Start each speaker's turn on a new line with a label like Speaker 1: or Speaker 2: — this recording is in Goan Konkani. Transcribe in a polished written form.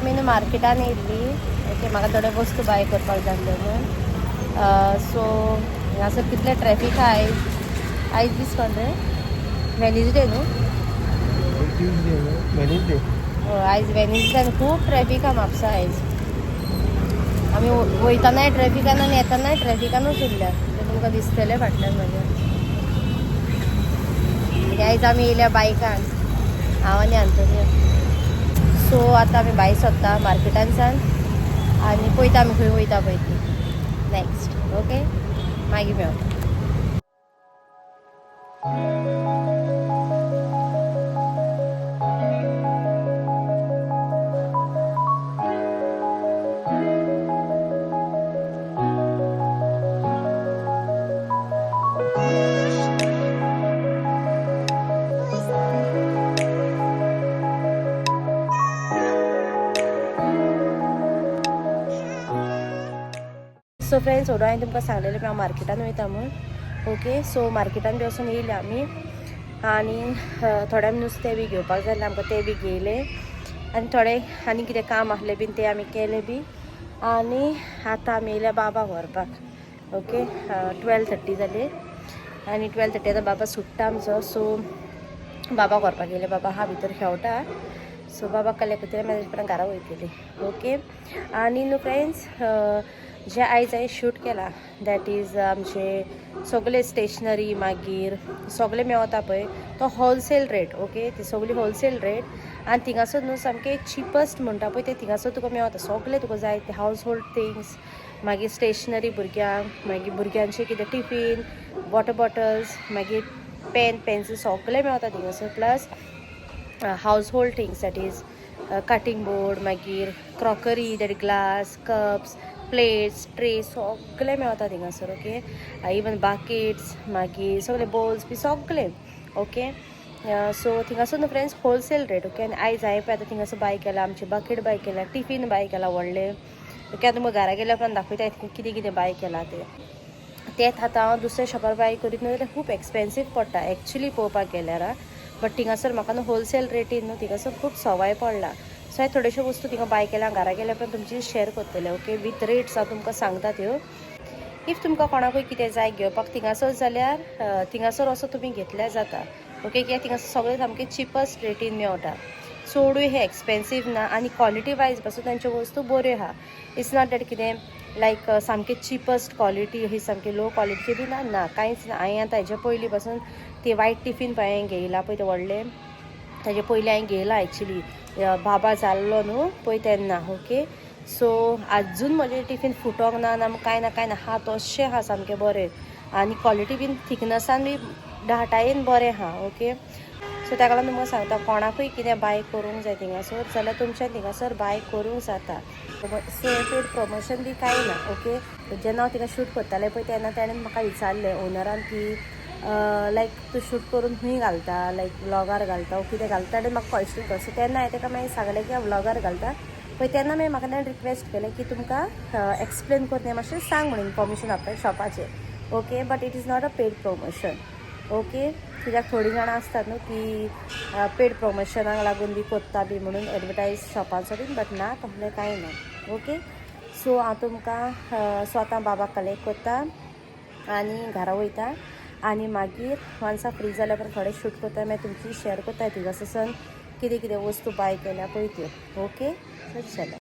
Speaker 1: आमी न्हू मार्केटान येयल्ली. ओके, म्हाका थोडे वस्तू बाय करपाक जाय आसल्यो म्हणून. सो हांगासर कितले ट्रॅफीक आहा आयज. आयज दीस कोण रे, वेनसडे न्हू?
Speaker 2: Tuesday, Wednesday.
Speaker 1: हय, आयज वेनसडे आनी खूब ट्रॅफीक आहा म्हापसा आयज. आमी वयतनाय ट्रॅफिकान आनी येतनाय ट्रॅफिकानूच उरल्या. तें तुमकां दिसतलें फाटल्यान म्हाज्या. आनी आयज आमी येयल्या बायकान, हांव आनी आंतोनियो. सो आतां आमी भायर सोदता मार्केटानसान आनी पळयता आमी खंय वयता पळय ती नॅक्स्ट. ओके, मागीर मेवता. सो फ्रेंड्स, ओडो हांवें तुमकां सांगलेलें पळय हांव मार्केटान वयता म्हूण. ओके, सो मार्केटान बी वचून येयले आमी आनी थोडे आमी नुस्तें बी घेवपाक जाय आमकां तें बी घेयलें आनी थोडे आनी कितें काम आसलें बीन तें आमी केलें बी. आनी आतां आमी येयल्या बाबाक व्हरपाक. ओके, 12:30 जाली आनी 12:30 आतां बाबा सुट्टा आमचो. सो बाबाक व्हरपाक येयले. बाबा हा भितर खेळटा. सो बाबाक कलेक्ट करतले, मागीर परत घरा वयतली. ओके, आनी न्हू फ्रेंड्स, जे आयज हांवें शूट केला that is आमचे सगळे स्टेशनरी मागीर सगळे मेवता पळय तो होलसेल रेट. ओके, ती सगळी होलसेल रेट आनी थिंगासर न्हू सामकें चिपस्ट म्हणटा पळय ते थिंगासर तुका मेवता सगळें तुका जाय ते हावज होल्ड थिंग्स, मागीर स्टेशनरी भुरग्यांक, मागीर भुरग्यांचे कितें टिफीन, वॉटर बॉटल्स, मागीर पेन पेन्सील सगळें मेवता थिंगासर. Plus household things, that is cutting board, मागीर crockery, that glass, cups, plates, tray सगळें मेवता थिंगासर. ओके, इवन बाकेट्स, मागीर सगळे बोल्स बी सगळे. ओके, सो थिंगासर न्हू फ्रेंड्स होलसेल रेट. ओके, आनी आयज हांवें पळय आतां थिंगासर बाय केला, आमचे बकेट बाय केला, टिफीन बाय केला व्हडलें. ओके, आतां तुमकां घरा गेल्या उपरांत दाखयता कितें कितें बाय केलां तें. तेंच आतां हांव दुसऱ्या शॉपार बाय करीत न्हू जाल्यार खूब एक्सपेन्सीव पडटा एक्चुली पळोवपाक गेल्यार. बट थिंगासर म्हाका न्हू होलसेल रेटीन न्हू थिंगासर खूब सवाय पडला. सो हांवें थोड्योश्यो वस्तू थिंगा बाय केल्या, घरा गेल्या उपरांत तुमची शेअर करतलें. ओके, विथ रेट्स हांव तुमकां सांगता त्यो. If तुमकां कोणाकूय कितें जाय घेवपाक थिंगासर जाल्यार थिंगासर वचून तुमी घेतल्यार जाता. ओके, कित्याक थिंगासर सगळें सामकें चिपस्ट रेटीन मेवटा, चडूय हें एक्सपेन्सीव ना आनी क्वॉलिटी वायज पासून तांच्यो वस्तू बऱ्यो आहा. It's not that कितें लायक सामकें चिपस्ट क्वॉलिटी, ही सामकी लो क्वॉलिटी बी ना, ना कांयच ना. हांवें आतां हेच्या पयलीं पासून ती वायट टिफीन पळय हांवें घेयला पळय तें व्हडलें, ताजे पयलीं हांवें घेयला एक्चुली बाबा जाल्लो न्हू पळय तेन्ना. ओके, सो आजून म्हजें टिफीन फुटोंक ना, ना कांय ना, कांय ना, आहा तशें आहा सामकें बरें आनी क्वॉलिटी बीन थिकनसान बी दाटायेन बरें आहा. ओके, सो ताका लागून तुमकां सांगता, कोणाकूय कितें बाय करूंक जाय थिंगासर जाल्यार तुमच्यान थिंगासर बाय करूंक जाता. सो पेड प्रमोशन बी कांय ना. ओके, जेन्ना हांव थिंगा शूट करतालें पळय तेन्ना ताणें म्हाका विचारलें ओनरान की लायक तूं शूट करून खंय घालता, लायक व्लॉगार घालता वो कितें घालता. ताणें म्हाका क्वेश्चन केलो. सो तेन्ना हांवें ताका मागीर सांगलें की हांव व्लॉगार घालता पळय. तेन्ना मागीर म्हाका ताणें रिक्वेस्ट केलें की तुमकां एक्सप्लेन करून मातशें सांग म्हणून इन्फॉर्मेशन आपल्या शॉपाचेर. Okay, but it is not a paid promotion. Okay, कित्याक थोडीं जाणां आसतात न्हू की पेड प्रमोशनाक लागून बी कोत्ता बी म्हणून एडवर्टायज शॉपाचो बीन, बट ना, तसलें कांय ना. ओके, सो हांव तुमकां, सो आतां बाबाक कलेक्ट करता आनी घरा वयता आनी मागीर वन्स हांव फ्री जाल्या उपरांत थोडें शूट करता, मागीर तुमची शेअर करता थिंगासर कितें कितें वस्तू बाय केल्या पळय त्यो. ओके, सो चलो.